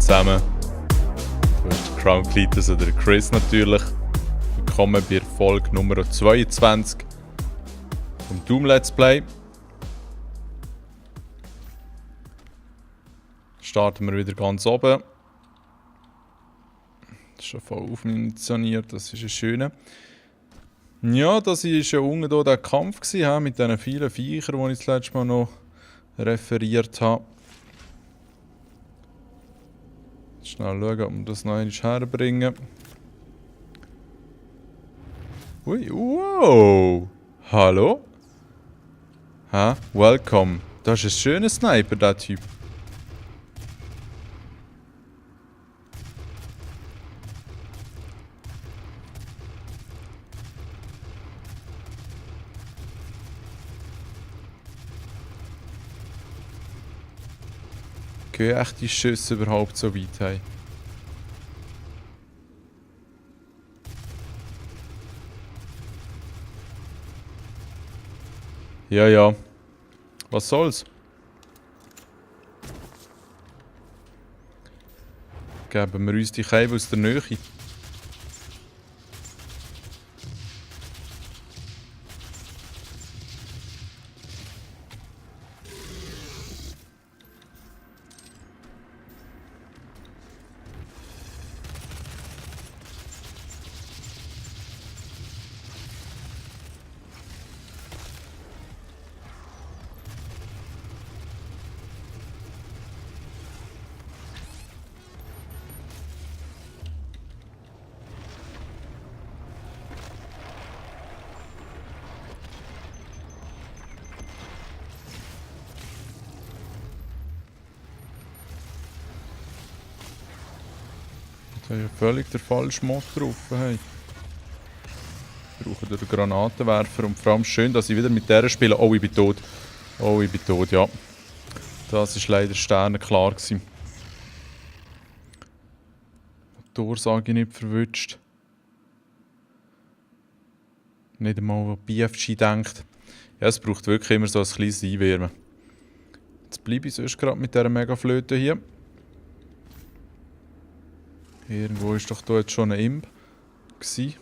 zusammen. Du bist der Crown Cletus oder der Chris natürlich. Willkommen bei Folge Nummer 22 vom Doom Let's Play. Starten wir wieder ganz oben. Das ist schon voll aufmunitioniert, das ist ein schöner. Ja, das war ja unten hier der Kampf gewesen, mit diesen vielen Viechern, die ich das letzte Mal noch referiert habe. Schnell schauen, ob wir das noch einmal herbringen. Ui, wow! Hallo? Hä? Welcome. Das ist ein schöner Sniper, der Typ. Gehen echt die Schüsse überhaupt so weit? Hey? Ja, ja. Was soll's? Geben wir uns die Käbe aus der Nähe. Da ist ja völlig der falsche Mod drauf. Hey. Ich brauche den Granatenwerfer und vor allem schön, dass ich wieder mit der spiele. Oh, ich bin tot. Oh, ich bin tot, ja. Das war leider sternenklar gewesen. Die Orsage nicht verwünscht. Nicht einmal, was BFG denkt. Ja, es braucht wirklich immer so ein kleines Einwärmen. Jetzt bleibe ich sonst gerade mit dieser Megaflöte hier. Irgendwo ist doch da jetzt schon ein Imp gsi.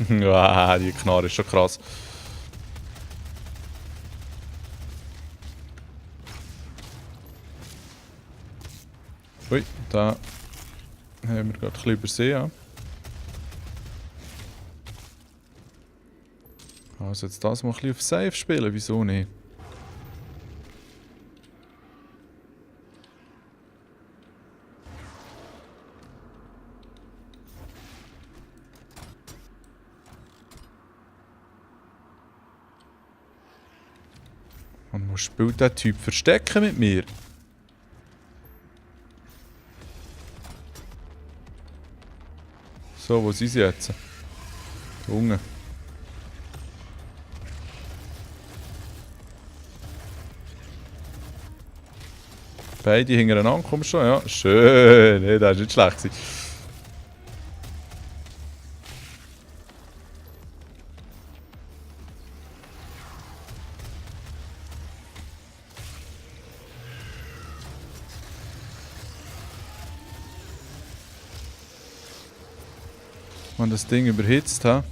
Wow, die Knarre ist schon krass. Ui, da haben wir gerade ein bisschen übersehen. Ja. Also jetzt das mal ein bisschen auf Safe spielen, wieso nicht? Und wo spielt der Typ Verstecken mit mir? So, wo sind sie jetzt? Junge. Beide hintereinander, komm schon, ja. Schön, nee, das war nicht schlecht gewesen. Und das Ding überhitzt, ha?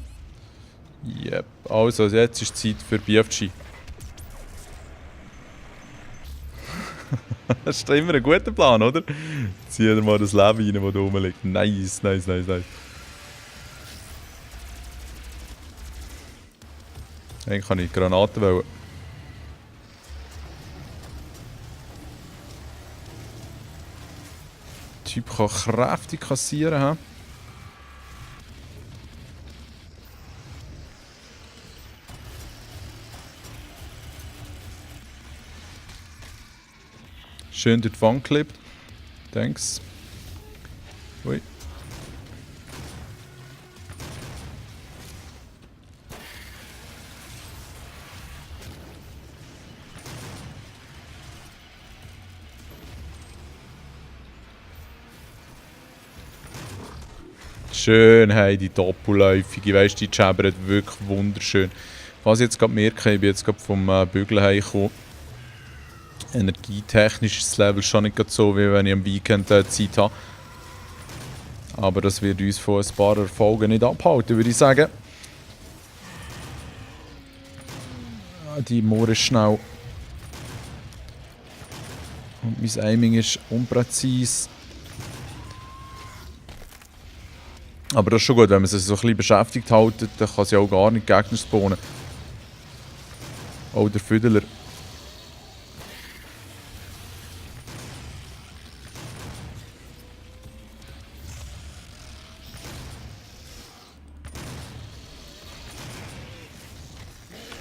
Yep. Also, jetzt ist Zeit für BFG. Das ist immer ein guter Plan, oder? Zieh dir mal das Leben rein, das da rumliegt. Nice, nice, nice, nice. Eigentlich kann ich Granaten wollen. Der Typ kann kräftig kassieren, ha? Schön durch die Wand geklebt. Thanks. Ui. Schön, hey, die doppelläufige, weißt du, die jabbert wirklich wunderschön. Was ich jetzt gerade merke, ich bin jetzt gerade vom Bügeln heimgekommen. Energietechnisch ist das Level schon nicht gerade so, wie wenn ich am Weekend Zeit habe. Aber das wird uns von ein paar Erfolgen nicht abhalten, würde ich sagen. Die Moor ist schnell. Und mein Aiming ist unpräzise. Aber das ist schon gut, wenn man sich so ein bisschen beschäftigt hält, dann kann sie auch gar nicht Gegner spawnen. Oh, der Füdler.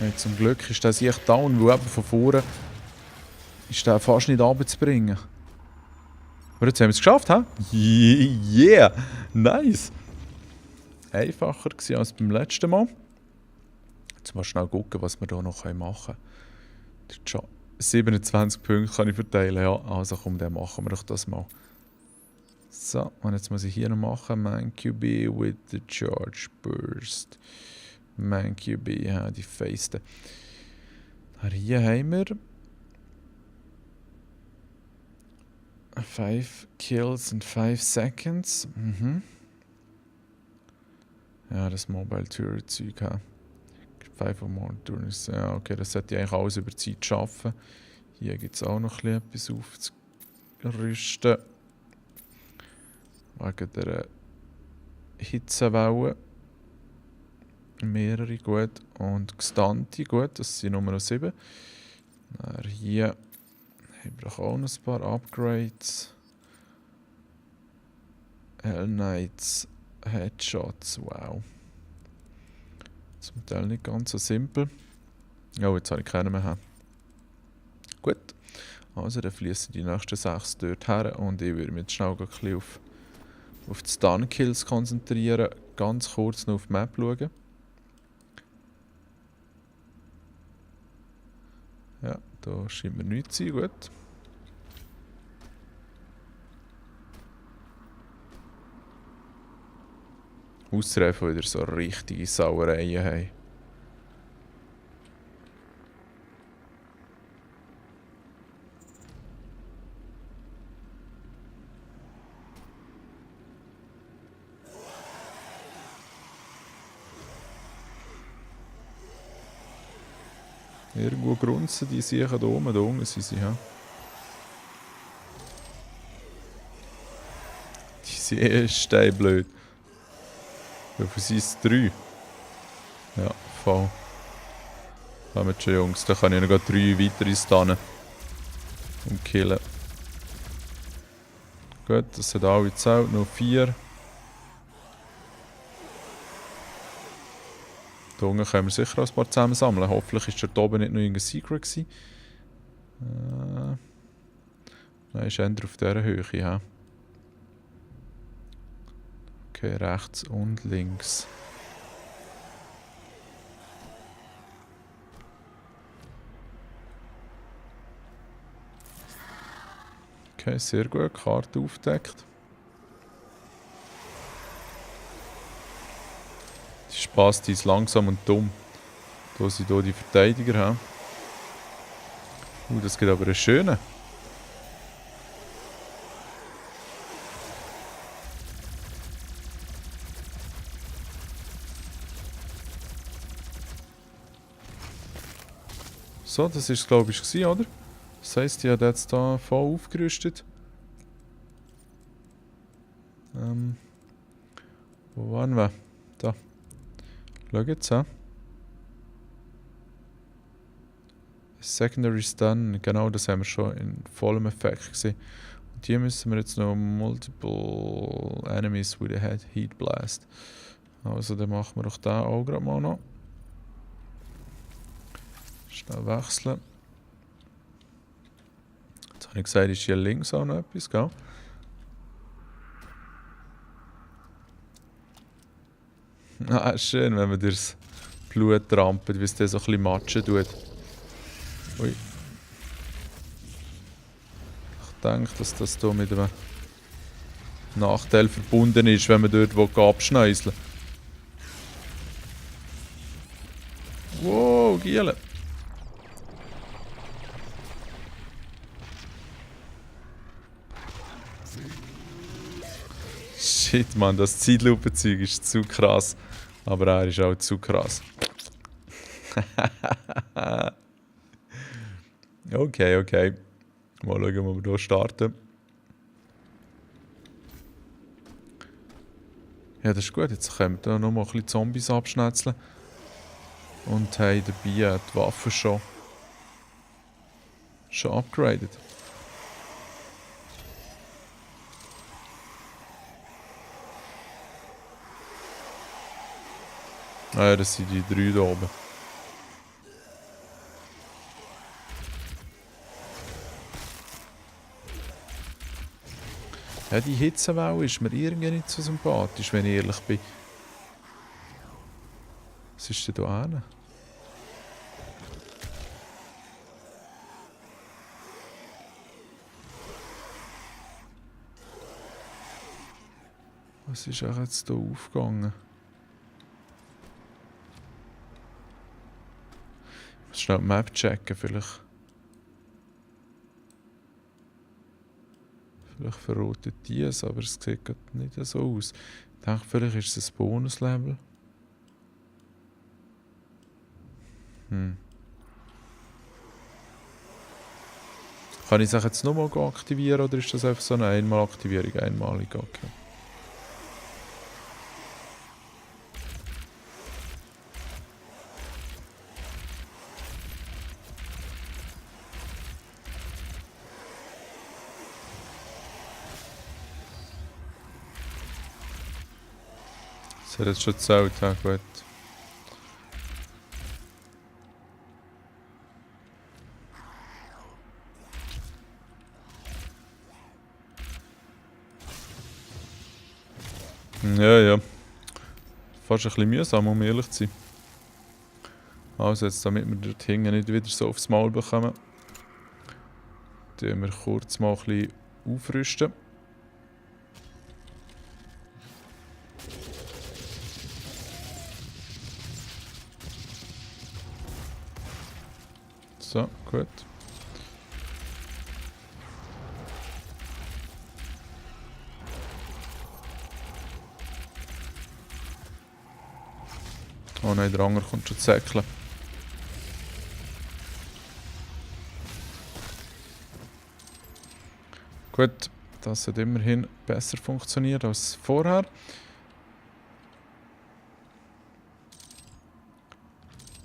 Hey, zum Glück ist der sich down, weil eben von vorne ist der fast nicht runterzubringen. Aber jetzt haben wir es geschafft, hä? Yeah! Nice! Einfacher gewesen als beim letzten Mal. Jetzt mal schnell gucken, was wir hier noch machen können. 27 Punkte kann ich verteilen, ja. Also komm, dann machen wir doch das mal. So, und jetzt muss ich hier noch machen. Man QB with the Charge Burst. Man QB, ja, die feisten. Hier haben wir 5 Kills in 5 Seconds. Ja, das Mobile Turret Zeug haben. 5 or more Turns. Ja, okay, das sollte ich eigentlich alles über die Zeit schaffen. Hier gibt es auch noch etwas aufzurüsten. Wegen der Hitzewelle. Mehrere gut. Und gestante gut, das sind Nummer 7. Dann hier haben wir auch noch ein paar Upgrades. Hell Knights, Headshots, wow. Zum Teil nicht ganz so simpel. Oh, jetzt habe ich keinen mehr. Gut, also dann fließen die nächsten 6 dort her und ich würde mich jetzt schnell ein bisschen auf die Stun-Kills konzentrieren. Ganz kurz noch auf die Map schauen. Ja, da scheint mir nichts zu sein, gut. Ausreifen wieder so richtige Sauereien haben. Irgendwo grunzen die Siechen da oben, da unten sind sie, ja. Die sind steinblöd. Wie viel sind es? 3? Ja, voll. Kommt schon, Jungs. Da kann ich noch 3 weitere stunnen. Und killen. Gut, das hat alle gezählt. Noch 4. Da unten können wir sicher ein paar zusammensammeln. Hoffentlich war dort oben nicht noch irgendein Secret gewesen. Nein, ist eher auf dieser Höhe, ja. Okay, rechts und links. Okay, sehr gut. Karte aufgedeckt. Die Spasti ist langsam und dumm. Da sind hier die Verteidiger. Ja. Das gibt aber einen schönen. So, das war es, glaube ich, oder? Das heisst, ich habe jetzt hier voll aufgerüstet. Wo waren wir? Da. Schau jetzt an. Secondary Stun, genau das haben wir schon in vollem Effekt gesehen. Und hier müssen wir jetzt noch Multiple Enemies with a Heat Blast. Also dann machen wir doch da auch gerade mal noch. Schnell wechseln. Jetzt habe ich gesagt, ist hier links auch noch etwas, gell? Ah, schön, wenn man durchs Blut trampelt, wie es dann so ein bisschen matschen tut. Ui. Ich denke, dass das hier mit einem Nachteil verbunden ist, wenn man dort abschneuseln will. Wow! Gielen. Shit, Mann, das Zeitlupenzeug ist zu krass. Aber er ist auch zu krass. Okay, okay. Mal schauen, wo wir hier starten. Ja, das ist gut. Jetzt können wir hier noch mal ein bisschen Zombies abschnetzeln. Und haben dabei die Waffe schon upgraded. Ah ja, das sind die 3 da oben. Ja, die Hitzewelle ist mir irgendwie nicht so sympathisch, wenn ich ehrlich bin. Was ist denn da hinten? Was ist eigentlich jetzt hier aufgegangen? Ich muss schnell die Map checken, vielleicht. Vielleicht verrotet die es, aber es sieht gerade nicht so aus. Ich denke, vielleicht ist es ein Bonuslevel. Kann ich es jetzt nochmal aktivieren oder ist das einfach so eine Einmalaktivierung? Einmalig, okay. Das hat jetzt schon gezählt, ja gut. Ja, ja. Fast ein bisschen mühsam, um ehrlich zu sein. Also jetzt, damit wir dort hinten nicht wieder so aufs Maul bekommen, tun wir kurz mal ein bisschen aufrüsten. So, gut. Oh nein, der Anger kommt schon zu säckeln. Gut, das hat immerhin besser funktioniert als vorher.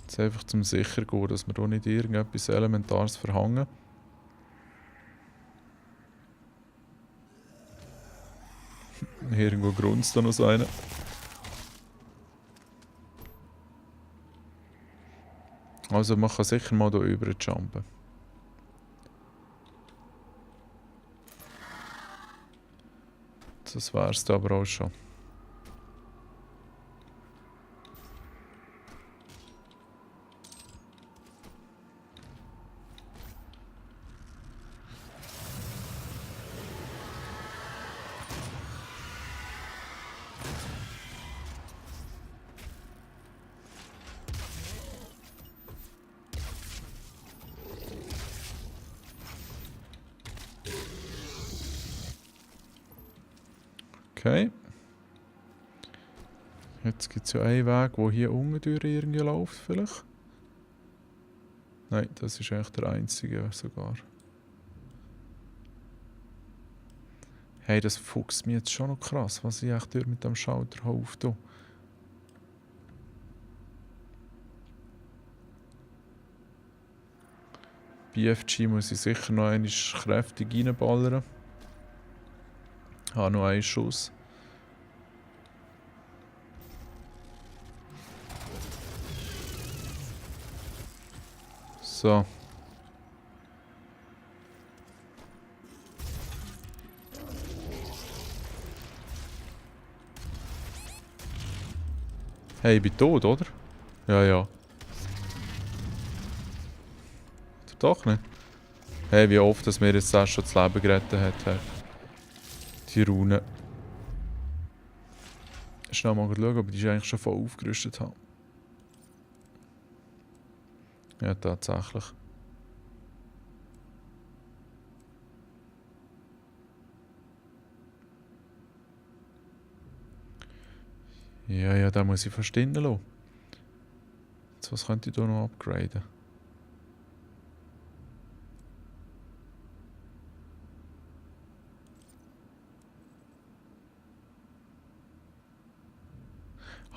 Jetzt einfach zum sicher gehen, dass wir hier nicht irgendetwas Elementares verhangen. Irgendwo grunzt da noch so einer. Also man kann sicher mal hier rüber jumpen. Das wär's da aber auch schon. Okay. Jetzt gibt es ja einen Weg, der hier unten durch irgendwie läuft, vielleicht. Nein, das ist eigentlich der einzige sogar. Hey, das fuchst mich jetzt schon noch krass, was ich echt durch mit dem Schalter aufdrücke. BFG muss ich sicher noch einmal kräftig reinballern. Ich habe noch einen Schuss. So. Hey, ich bin tot, oder? Ja, ja. Du doch nicht. Hey, wie oft, dass mir jetzt das schon das Leben gerettet hat. Hey. Die Rune. Schnell mal schauen, ob ich die eigentlich schon voll aufgerüstet habe. Ja, tatsächlich. Ja, da muss ich verstehen lassen. Jetzt, was könnte ich da noch upgraden?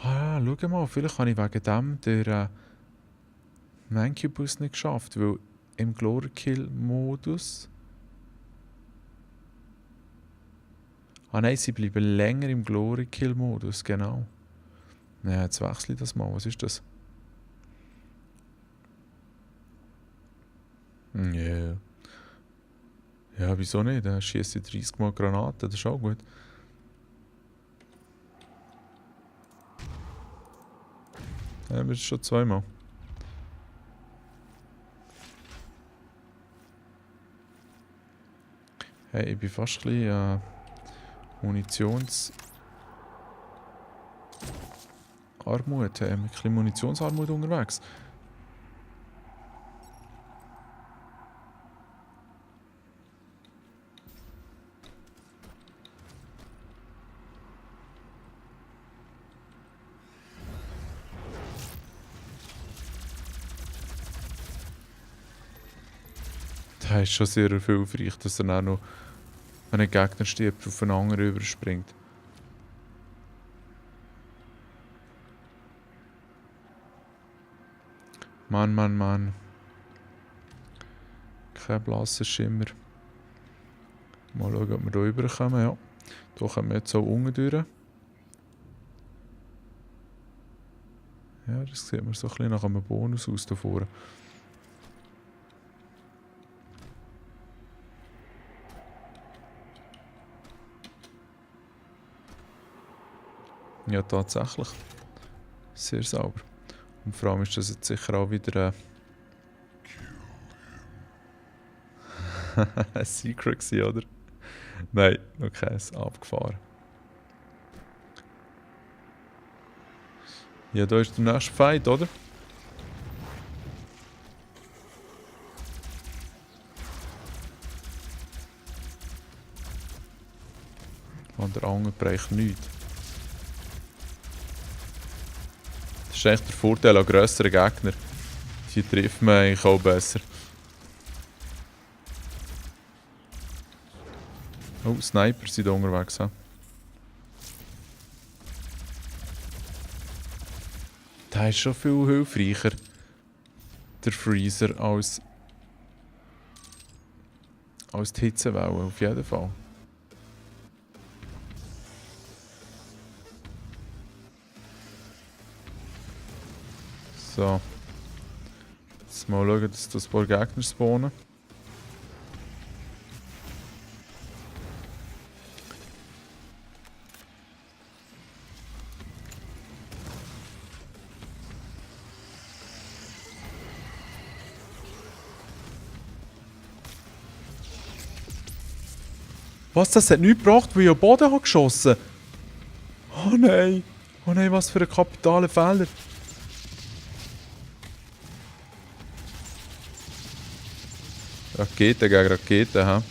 Ah, schau mal, vielleicht habe ich wegen dem den Mancubus nicht geschafft, weil im Glory-Kill-Modus... Ah nein, sie bleiben länger im Glory-Kill-Modus, genau. Ja, jetzt wechsle ich das mal. Was ist das? Ja. Ja, wieso nicht? Dann schieße ich 30 Mal Granaten, das ist auch gut. Ja, das ist schon zweimal. Hey, ich bin fast ein bisschen Munitionsarmut. Hey, ein bisschen Munitionsarmut unterwegs. Das ist schon sehr hilfreich, dass er dann noch, wenn ein Gegner stirbt, auf einen anderen überspringt. Mann. Kein blasser Schimmer. Mal schauen, ob wir hier rüberkommen. Ja, hier kommen wir jetzt so unten durch. Ja, das sieht man so ein bisschen nach einem Bonus aus da vorne. Ja, tatsächlich. Sehr sauber. Und vor allem ist das jetzt sicher auch wieder ein Secret gewesen, oder? Nein, noch keins. Abgefahren. Ja, da ist der nächste Fight, oder? Und der andere bereicht nichts. Das ist echt der Vorteil an grösseren Gegnern. Die trifft man eigentlich auch besser. Oh, Sniper sind da unterwegs. He? Der ist schon viel hilfreicher, der Freezer, als die Hitzewelle, auf jeden Fall. So. Jetzt mal schauen, dass das ein paar Gegner spawnen. Was, das hat nichts gebracht, weil ich am Boden habe geschossen? Oh nein, was für ein kapitaler Fehler. Rakete gegen Rakete, hä?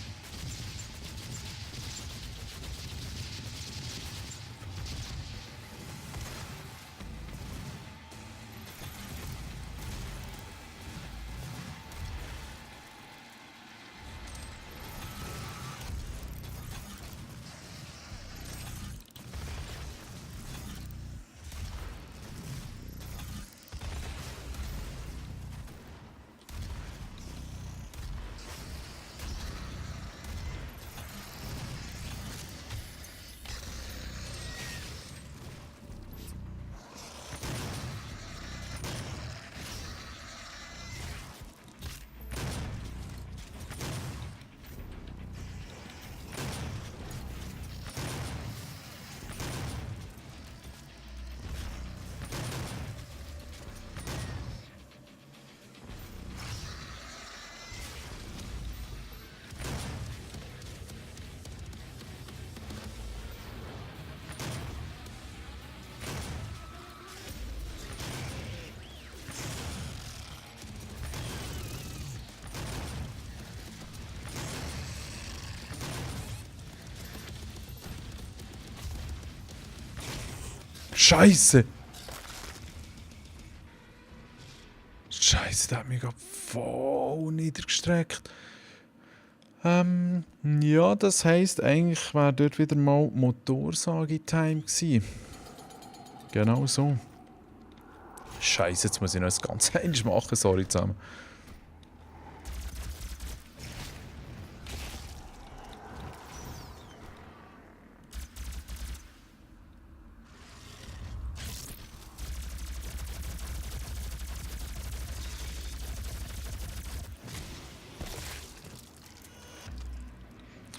Scheiße! Scheiße, der hat mich gerade voll niedergestreckt. Ja, das heisst, eigentlich wäre dort wieder mal Motorsage-Time gewesen. Genau so. Scheiße, jetzt muss ich noch das Ganze eins machen, sorry zusammen.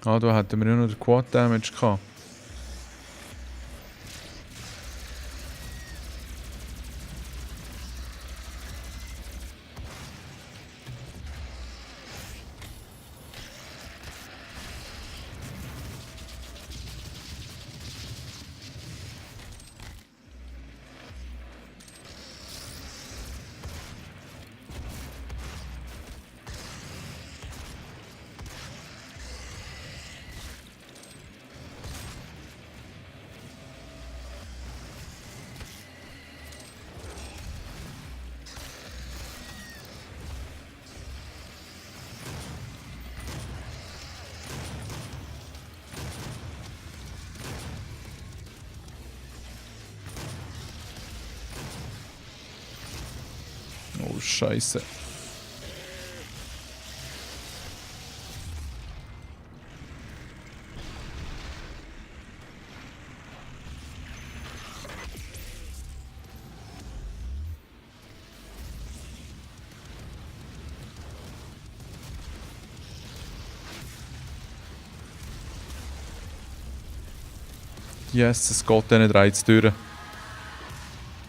Ah, da hätten wir ja noch den Quad Damage gehabt. Oh, Scheiße. Yes, es geht diesen drei zu durch.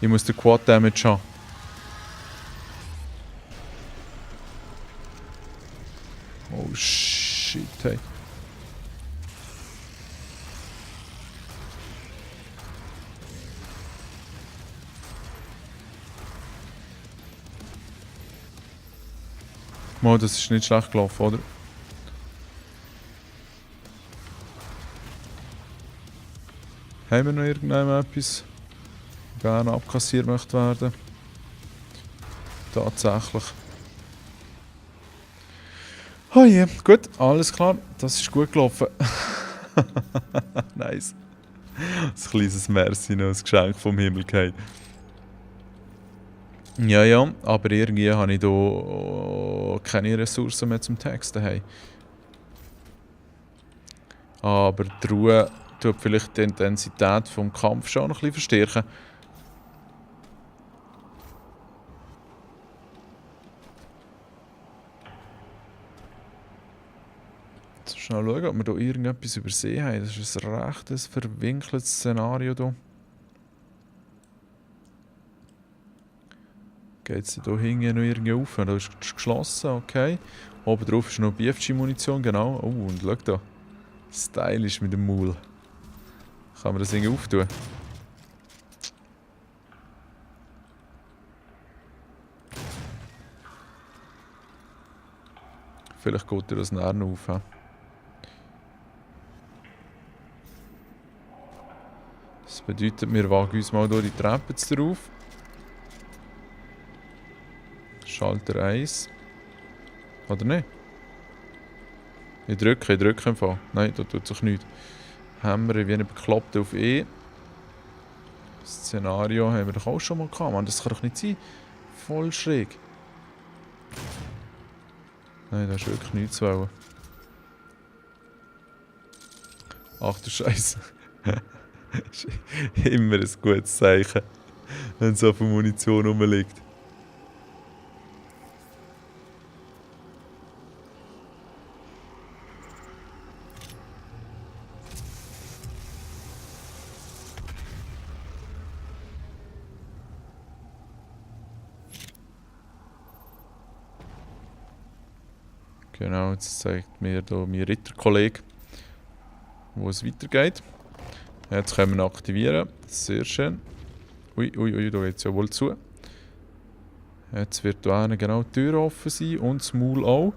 Ich muss den Quad Damage haben. Oh shit, hey. Mal, das ist nicht schlecht gelaufen, oder? Haben wir noch irgendetwas, das gerne abkassiert möchte werden? Tatsächlich. Oh je, gut, alles klar, das ist gut gelaufen. Nice. Ein kleines Merci noch, ein Geschenk vom Himmel gefallen. Ja, ja, aber irgendwie habe ich hier keine Ressourcen mehr zum Texten. Hey. Aber die Ruhe tut vielleicht die Intensität vom Kampf schon noch ein bisschen verstärken. Jetzt schnell schauen, ob wir hier irgendetwas übersehen haben. Das ist ein rechtes verwinkeltes Szenario hier. Geht es hier hinten noch irgendwie auf? Da ist es geschlossen, okay. Oben drauf ist noch BFG-Munition, genau. Oh, und schau da. Stylisch mit dem Maul. Kann man das irgendwie auftun? Vielleicht geht dir das näher noch auf. He? Das bedeutet, wir wagen uns mal hier die Treppe drauf. Schalter 1. Oder nicht? Ich drücke im Fall. Nein, da tut sich nichts. Hammer wie ein Bekloppter auf E. Das Szenario haben wir doch auch schon mal gehabt. Man, das kann doch nicht sein. Voll schräg. Nein, da ist wirklich nichts zu wollen. Ach du Scheiße. Immer ein gutes Zeichen, wenn so viel Munition rumliegt. Genau, jetzt zeigt mir hier mein Ritterkollege, wo es weitergeht. Jetzt können wir ihn aktivieren. Sehr schön. Ui, da geht es ja wohl zu. Jetzt wird hier genau die Tür offen sein und das Maul auch.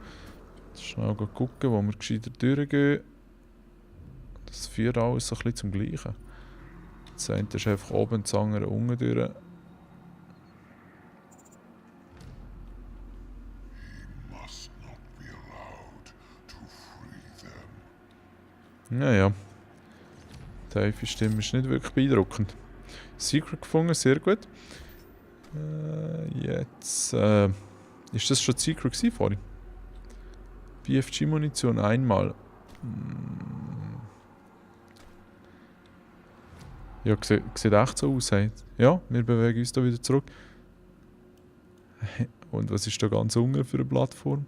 Schnell gucken, wo wir gescheiter durchgehen. Das führt alles so ein bisschen zum Gleichen. Das eine ist einfach oben und das andere unten durch. Naja. Die tiefe Stimme ist nicht wirklich beeindruckend. Secret gefunden, sehr gut. Jetzt. Ist das schon Secret gewesen vorhin? BFG-Munition einmal. Ja, sieht echt so aus. Hey. Ja, wir bewegen uns da wieder zurück. Und was ist da ganz unten für eine Plattform?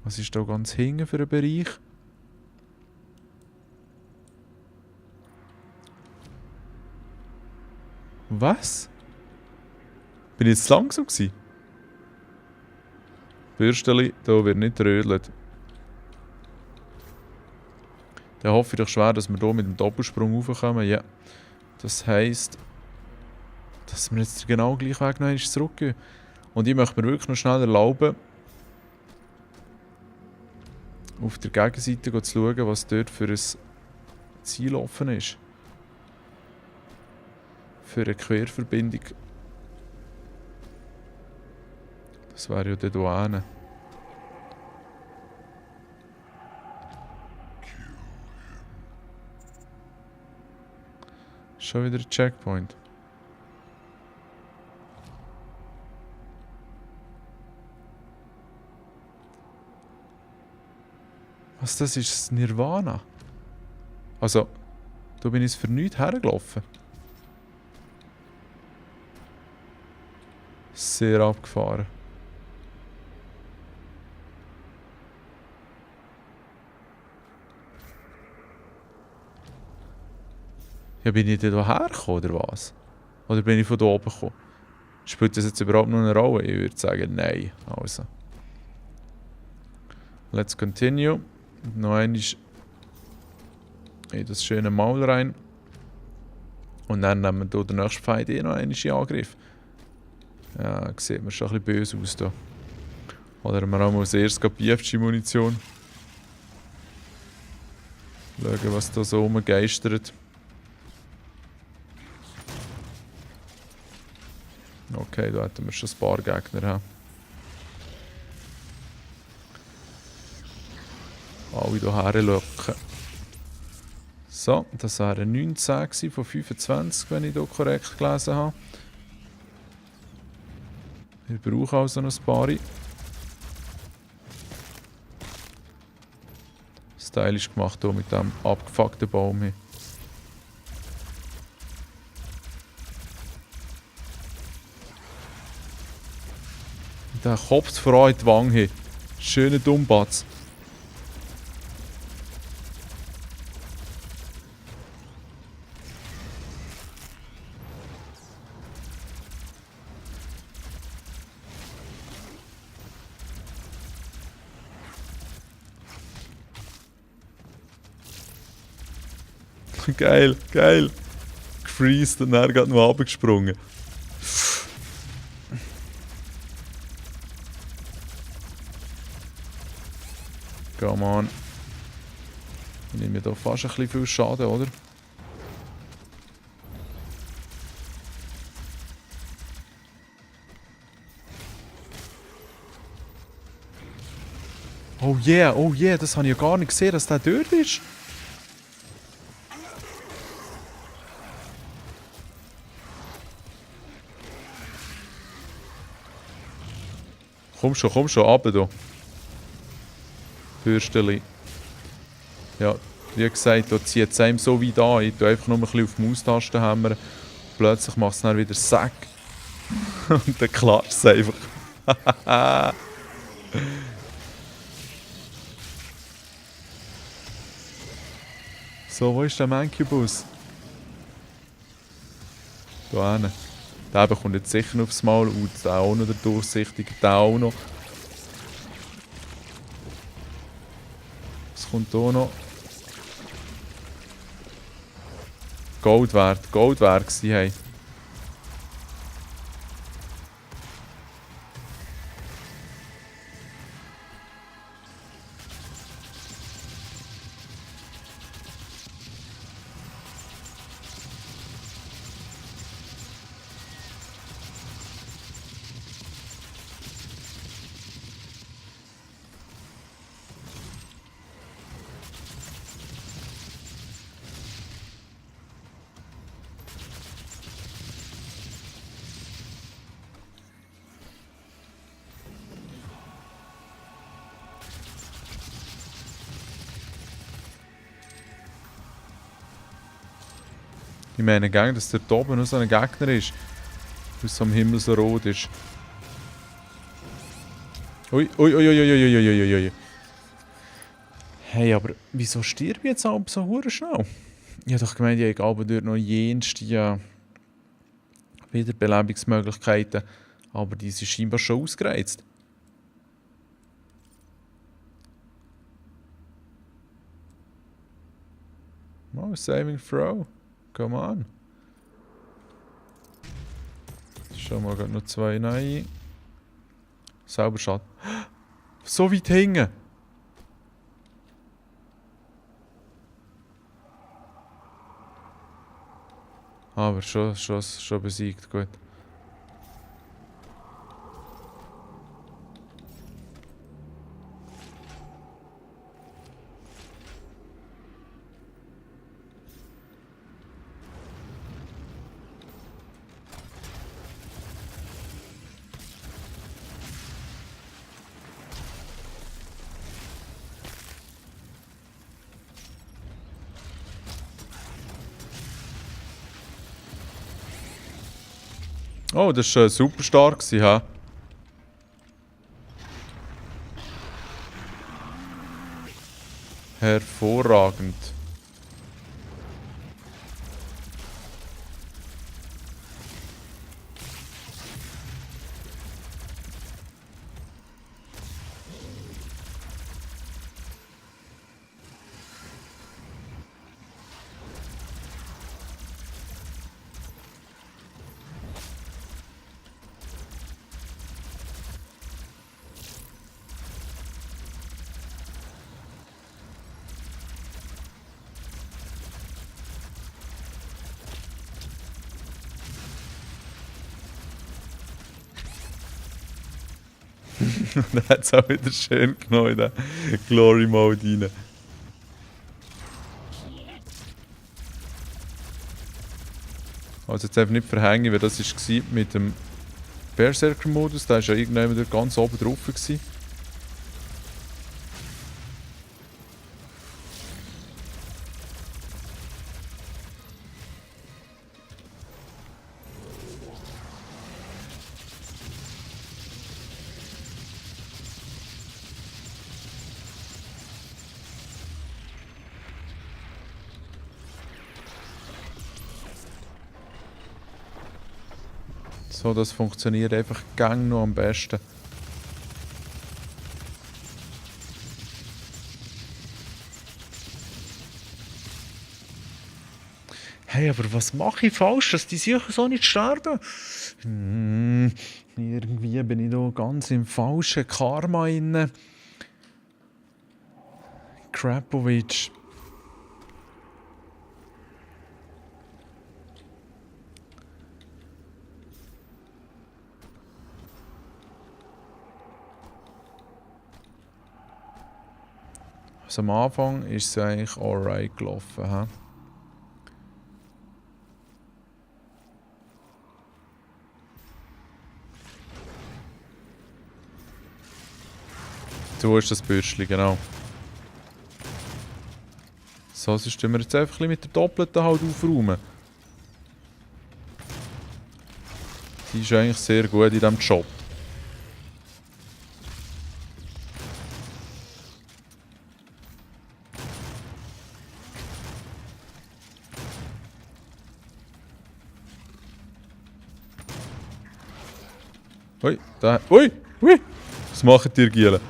Was ist da ganz hinten für ein Bereich? Was? Bin ich jetzt zu langsam gewesen? Bürsteli, da wird nicht rödelt. Dann hoffe ich doch schwer, dass wir hier mit dem Doppelsprung raufkommen. Ja. Das heisst, dass wir jetzt genau den gleichen Weg noch einmal zurückgehen. Und ich möchte mir wirklich noch schnell erlauben, auf der Gegenseite zu schauen, was dort für ein Ziel offen ist. Für eine Querverbindung. Das wäre ja dort hinten. Schon wieder ein Checkpoint. Was, das ist das Nirvana? Also, da bin ich für nichts hergelaufen. Sehr abgefahren. Ja, bin ich da hergekommen oder was? Oder bin ich von da oben gekommen? Spielt das jetzt überhaupt noch eine Rolle? Ich würde sagen, nein. Also. Let's continue. Noch einmal in das schöne Maul rein. Und dann nehmen wir hier den nächsten Feind noch einmal in Angriff. Ja, sieht mir schon ein bisschen böse aus hier. Oder haben wir auch mal als erstes BFG-Munition. Schauen, was da so rumgeistert. Okay, da hätten wir schon ein paar Gegner. Alle hierher locken. So, das wären 19 von 25, wenn ich hier korrekt gelesen habe. Wir brauchen also noch ein paar. Stylisch gemacht hier mit diesem abgefuckten Baum hier. Der kopft vor allem in die Wange hier. Schöner Dummbatz. Geil, geil. Gefreezed und er gerade noch runtergesprungen. Come on. Ich nehme hier fast ein bisschen viel Schaden, oder? Oh yeah, das habe ich ja gar nicht gesehen, dass der dort ist. Komm schon, runter hier. Bürsteli. Ja, wie gesagt, da zieht es einem so weit an. Ich tue einfach nur ein bisschen auf die Maustaste hämmern. Plötzlich macht es dann wieder Sack. Und dann klatscht es einfach. So, wo ist der Mancubus? Da hinten. Der bekommt jetzt sicher aufs Maul. Und der auch noch, der durchsichtige, der auch noch. Was kommt hier noch? Gold wert gewesen, hey. Ich meine, gell, dass dort oben noch so ein Gegner ist. Weil es am Himmel so rot ist. Ui, ui, ui, ui, ui, ui, ui, ui, ui. Hey, aber wieso stirb ich jetzt ab so hure schnell? Ich habe doch gemeint, ich habe dort noch jenste Wiederbelebungsmöglichkeiten. Aber die sind scheinbar schon ausgereizt. Oh, saving throw. Come on. Schauen wir gerade noch 2 rein. Selber Schaden. So weit hinten. Aber schon besiegt, gut. Oh, das war super stark, ha? Hervorragend. Der hat es auch wieder schön genommen in den Glory Mode rein. Also jetzt einfach nicht verhängen, weil das war mit dem Berserker-Modus. Da war ja irgendjemand wieder ganz oben drauf. Gewesen. So, das funktioniert einfach gang noch am besten. Hey, aber was mache ich falsch, dass die sicher so nicht sterben? Irgendwie bin ich da ganz im falschen Karma inne. Krapovic. Also am Anfang ist es eigentlich alright gelaufen. He? So ist das Bürstchen, genau. So, sonst tun wir jetzt einfach mit der Doppelten halt aufräumen. Die ist eigentlich sehr gut in diesem Job. Ui, da. Ui! Ui! Was machen die Gielen?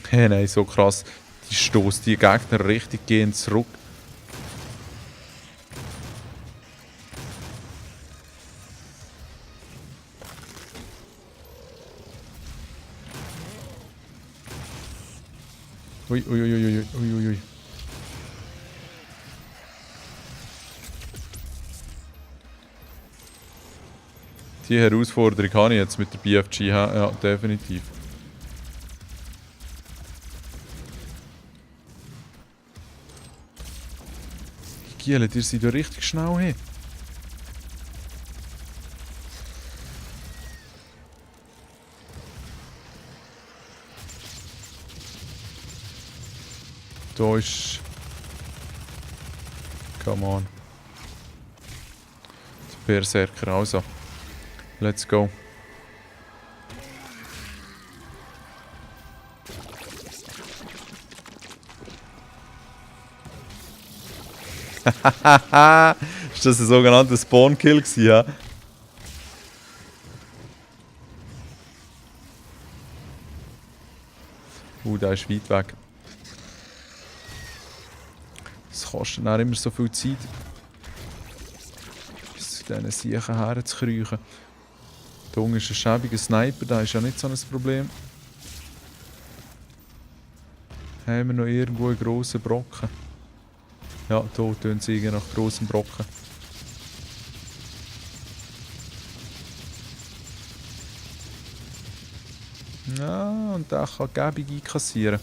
Hey, nein, so krass. Die stoßen die Gegner richtig gehend zurück. Ui, ui, ui, ui, ui, ui, ui. Die Herausforderung habe ich jetzt mit der BFG. Ja, definitiv. Die Giele, die sind ja richtig schnell hin. Da ist... Come on. Der Berserker, also. Let's go. Ist das ein sogenannter Spawn-Kill gewesen, ja? Der ist weit weg. Das kostet dann immer so viel Zeit, bis zu diesen Siechen herzukriechen. Da unten ist ein schäbiger Sniper, da ist ja nicht so ein Problem. Haben wir noch irgendwo einen grossen Brocken? Ja, hier tun sie nach grossen Brocken. Ja, und der kann gäbig einkassieren.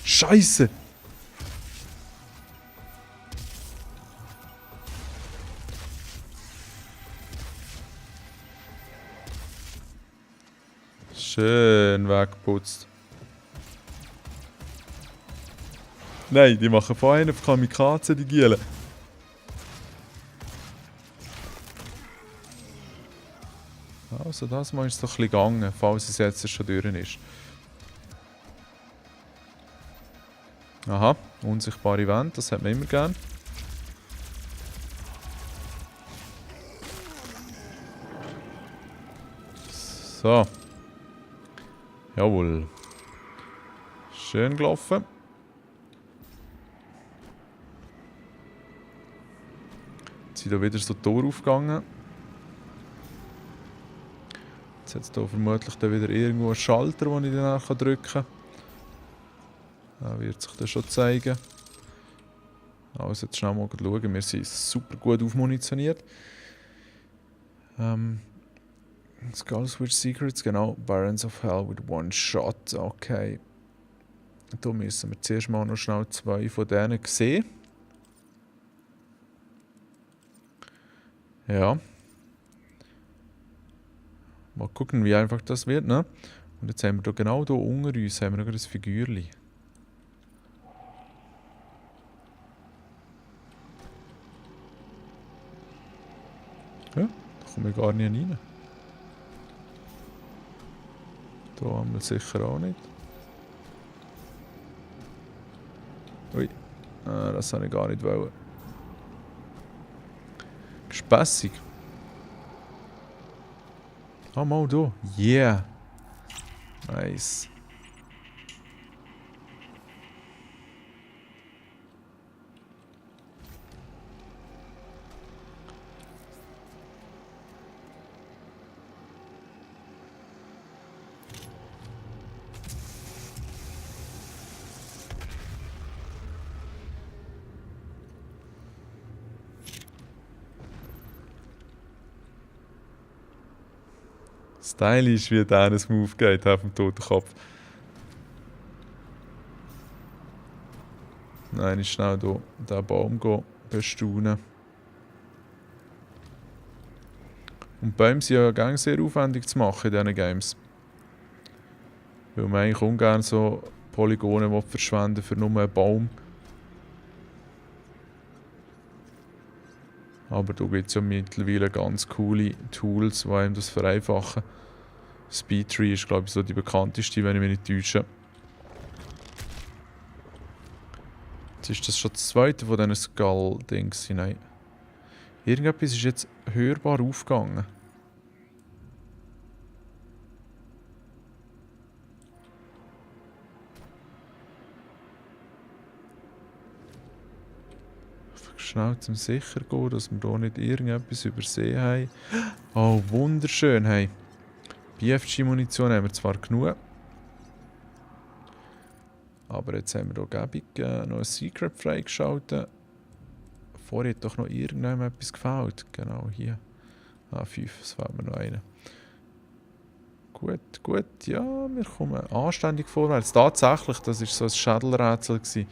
Scheiße! Schön weggeputzt. Nein, die machen vorhin auf Kamikaze, die Giele. Also das mal ist doch ein bisschen gegangen, falls es jetzt schon durch ist. Aha, unsichtbare Wände, das hat man immer gern. So. Jawohl. Schön gelaufen. Jetzt sind hier wieder so Tore aufgegangen. Jetzt hat es hier vermutlich dann wieder irgendwo einen Schalter, den ich dann auch drücken kann. Da wird sich das schon zeigen. Also jetzt schnell mal schauen. Wir sind super gut aufmunitioniert. Skull Switch Secrets, genau. Barons of Hell with one shot. Okay. Da müssen wir zuerst mal noch schnell 2 von denen sehen. Ja. Mal gucken, wie einfach das wird, ne? Und jetzt haben wir da genau hier unter uns haben wir noch ein Figürchen. Ja, da kommen wir gar nicht rein. Da haben wir sicher auch nicht. Ui, das habe ich gar nicht wollen. Gespässig. Ah, mal da. Yeah. Nice. Stylisch, wie der einen Move geht auf dem Totenkopf. Nein, ich schnell hier diesen Baum bestaunen. Und Bäume sind ja gerne sehr aufwendig zu machen in diesen Games. Weil man eigentlich ungern so Polygone verschwenden für nur einen Baum. Aber da gibt es ja mittlerweile ganz coole Tools, die einem das vereinfachen. Speedtree ist, glaube ich, so die bekannteste, wenn ich mich nicht täusche. Jetzt ist das schon das zweite von diesen Skull-Dings. Nein. Irgendetwas ist jetzt hörbar aufgegangen. Schnell zum sicher gehen, dass wir hier nicht irgendetwas übersehen haben. Oh, wunderschön. Hey. BFG-Munition haben wir zwar genug. Aber jetzt haben wir hier gäbig noch ein Secret freigeschaltet. Vorher hat doch noch irgendjemand etwas gefällt. Genau, hier. Ah, 5, es fehlt mir noch einer. Gut, gut, ja, wir kommen anständig vorwärts. Tatsächlich, das war so ein Schädelrätsel gewesen.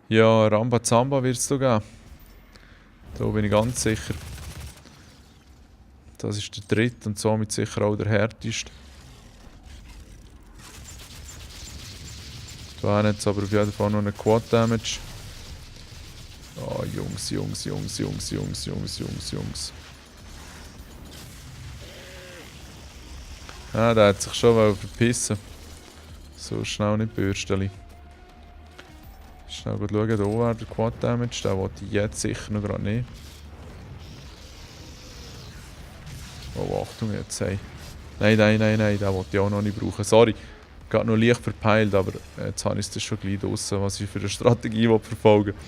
Ja, Rambazamba wird es da geben. Da bin ich ganz sicher. Das ist der dritte und somit sicher auch der härteste. Da haben jetzt aber auf jeden Fall noch einen Quad Damage. Oh, Jungs, Jungs, Jungs, Jungs, Jungs, Jungs, Jungs, Jungs. Ah, der hat sich schon verpissen. So schnell nicht Bürsteli. Schnell schauen, hier wäre der Quad Damage. Den wollte ich jetzt sicher noch gerade nicht. Oh, Achtung jetzt, hey. Nein, nein, nein, nein, den wollte ich auch noch nicht brauchen. Sorry, gerade noch leicht verpeilt, aber jetzt habe ich es schon gleich draussen, was ich für eine Strategie verfolgen will.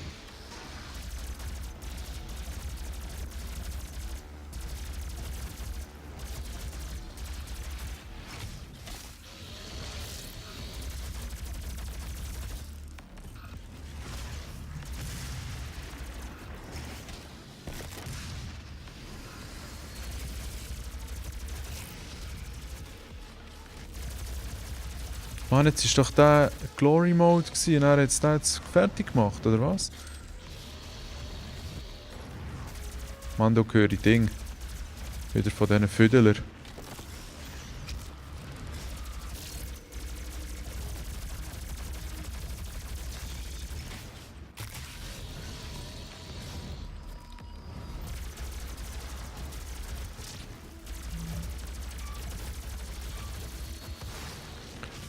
Mann, jetzt war doch der Glory Mode gewesen, und er hat es jetzt fertig gemacht, oder was? Mann, da höre ich Ding. Wieder von diesen Füdler.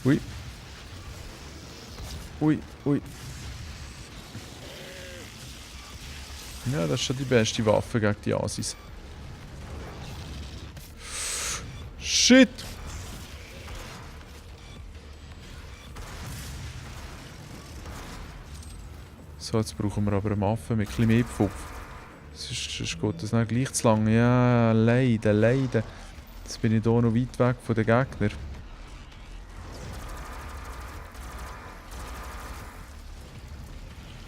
Ui. Ui, ui. Ja, das ist schon die beste Waffe gegen die Asis. Shit! So, jetzt brauchen wir aber eine Waffe mit etwas mehr Pfupf. Sonst geht das nicht gleich zu lang. Ja, leider, leider. Jetzt bin ich hier noch weit weg von den Gegnern.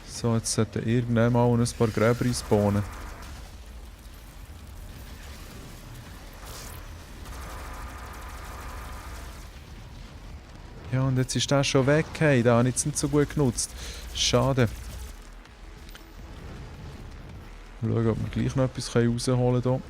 So, jetzt sollten irgendwann mal ein paar Gräber spawnen. Ja, und jetzt ist der schon weg. Hey, den habe ich jetzt nicht so gut genutzt. Schade. Schauen, ob wir gleich noch etwas rausholen können.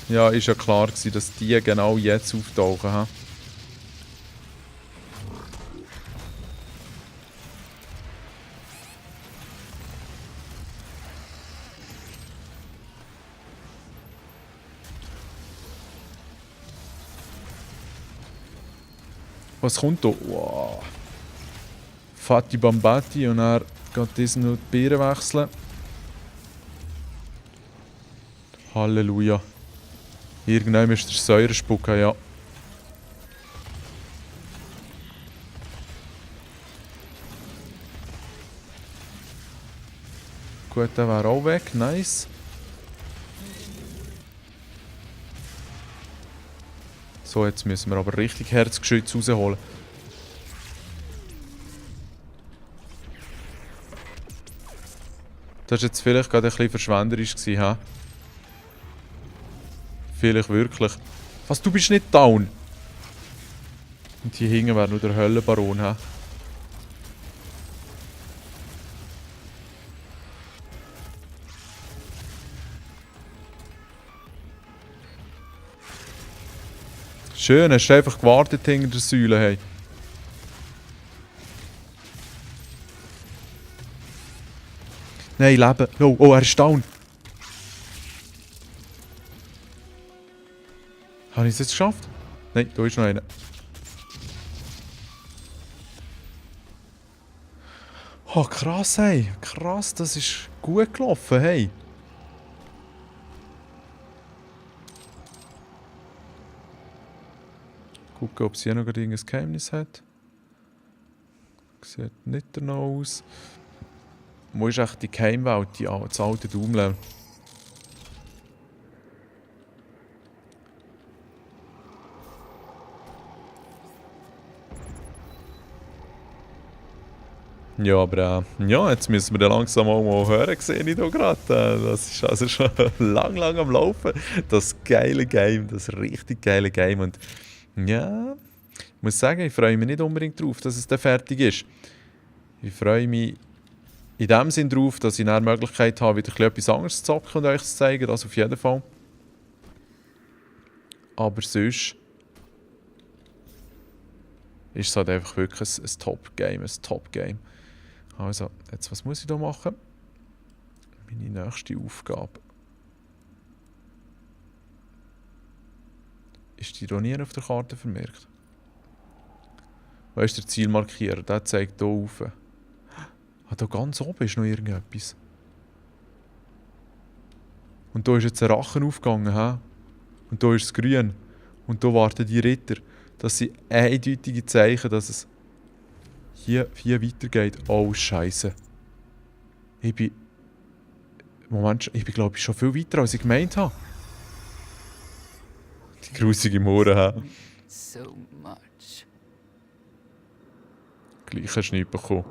Ja, ist ja klar gewesen, dass die genau jetzt auftauchen. He? Was kommt da? Wow. Fatti Bambati und er geht diesen noch die Beeren wechseln. Halleluja. Irgendwann ist der Säurespucker, ja. Gut, der wäre auch weg. Nice. So, jetzt müssen wir aber richtig Herzgeschütz rausholen. Das war jetzt vielleicht gerade ein bisschen verschwenderisch gewesen, hä? Vielleicht wirklich. Was, du bist nicht down? Und hier hinten wäre nur der Höllenbaron, hä? Schön, hast du einfach gewartet hinter der Säule, hey. Nein, Leben. Oh, oh, er ist down. Habe ich es jetzt geschafft? Nein, da ist noch einer. Oh, krass, hey. Krass, das ist gut gelaufen, hey. Gucken, ob sie hier noch irgendein Geheimnis hat. Sieht nicht danach aus. Wo ist echt die Geheimwelt, das alte Daumlein? Ja, aber ja, jetzt müssen wir dann langsam auch mal hören, sehe ich hier gerade. Das ist also schon lang am Laufen. Das geile Game, das richtig geile Game. Und ja, ich muss sagen, ich freue mich nicht unbedingt darauf, dass es dann fertig ist. Ich freue mich in dem Sinn darauf, dass ich dann die Möglichkeit habe, wieder etwas anderes zu zocken und euch zu zeigen. Das auf jeden Fall. Aber sonst ist es halt einfach wirklich ein Top-Game, ein Top-Game. Also, jetzt, was muss ich da machen? Meine nächste Aufgabe. Ist die hier auf der Karte vermerkt? Wo ist der Zielmarkierer? Der zeigt hier rauf. Ah, da ganz oben ist noch irgendetwas. Und da ist jetzt ein Rachen aufgegangen. He? Und da ist es grün. Und da warten die Ritter. Das sind eindeutige Zeichen, dass es hier weitergeht. Oh, Scheiße. Moment, ich bin glaube ich schon viel weiter, als ich gemeint habe. Die grusige Mohren. So much. Gleich hast du nichts bekommen.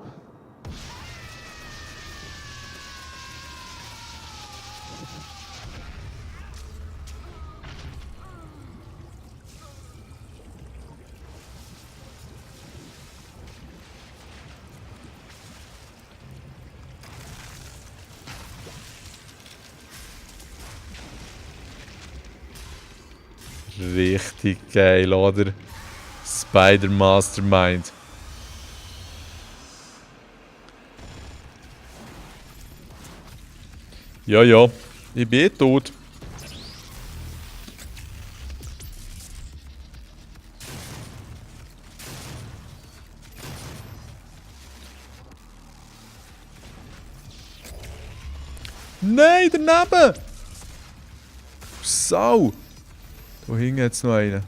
Richtig geil, oder? Spider Mastermind. Ja, ja, ich bin tot. Nein, daneben! Sau! Da hinten jetzt noch einen.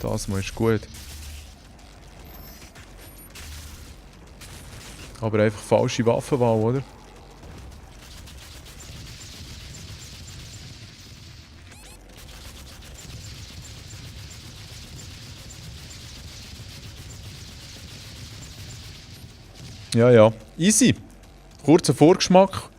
Das mal ist gut. Aber einfach falsche Waffenwahl, oder? Ja, ja. Easy. Kurzer Vorgeschmack.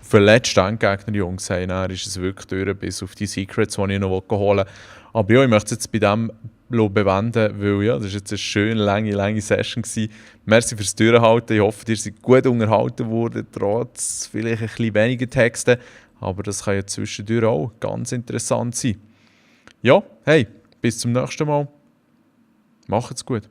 Für den letzten Endgegner, Jungs, hey, dann ist es wirklich durch, bis auf die Secrets, die ich noch holen will. Aber ja, ich möchte es jetzt bei dem bewenden, weil ja, das war jetzt eine schöne, lange Session gewesen. Merci fürs Durchhalten. Ich hoffe, ihr seid gut unterhalten worden, trotz vielleicht ein bisschen weniger Texte. Aber das kann ja zwischendurch auch ganz interessant sein. Ja, hey, bis zum nächsten Mal. Macht's gut.